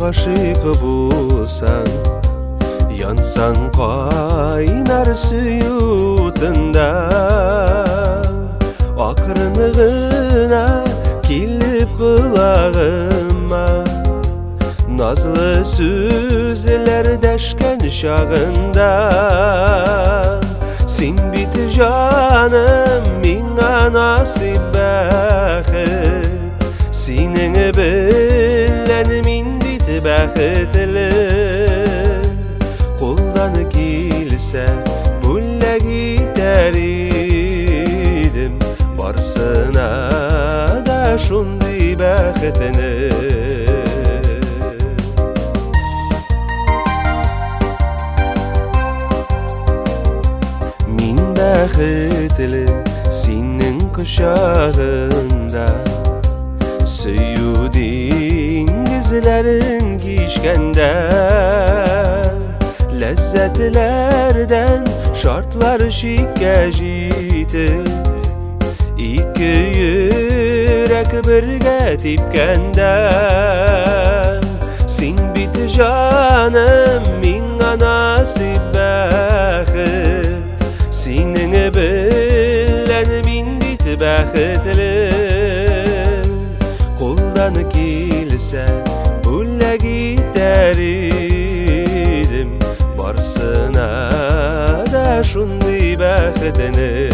Гашыйк булсаң, янсаң кайнар сөю утында, акрын гына килеп колагыма назлы сүзләр дәшкән чагында, син бит җаным миңа насыйп бәхет, синең белән мин бит бәхетле. Кулдан килсә бүләк итәр идем барсына да шундый бәхетне. Мин бәхетле синең кочагыңда, сөю диңгезләрен кичкәндә, ләззәтләрдән шартлар чиккә җитеп, ике йөрәк бергә типкәндә, син бит җаным миңа насыйп бәхет, синең белән мин бит бәхетле. Кулдан килсә бүләк итәр идем барсына да шундый бәхетне.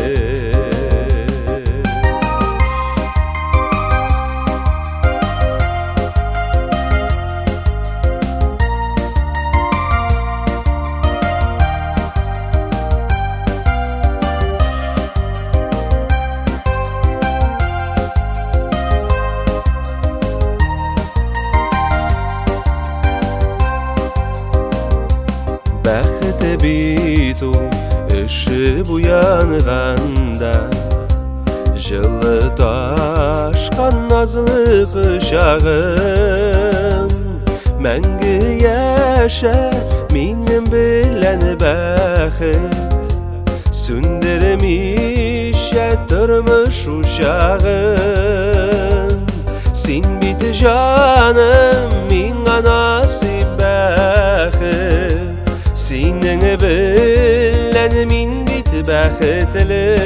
Бәхет бит ул өшеп уянганда, җылы ташкан назлы кочагың, мәңге яшә минем белән бәхет, сүндермичә тормыш учагын. Син бит җаным миңа насыйп бәхет, синең белән мин бит бәхетле.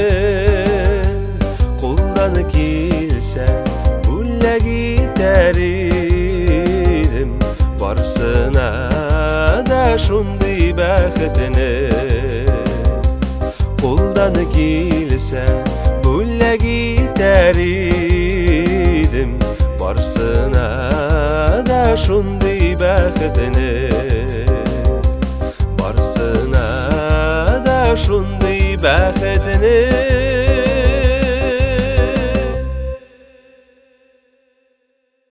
Кулдан килсә бүләк итәр идем барсына да шундый бәхетне. Кулдан килсә бүләк итәр идем барсына да шундый бәхетне. Барсына да шундый бәхетне.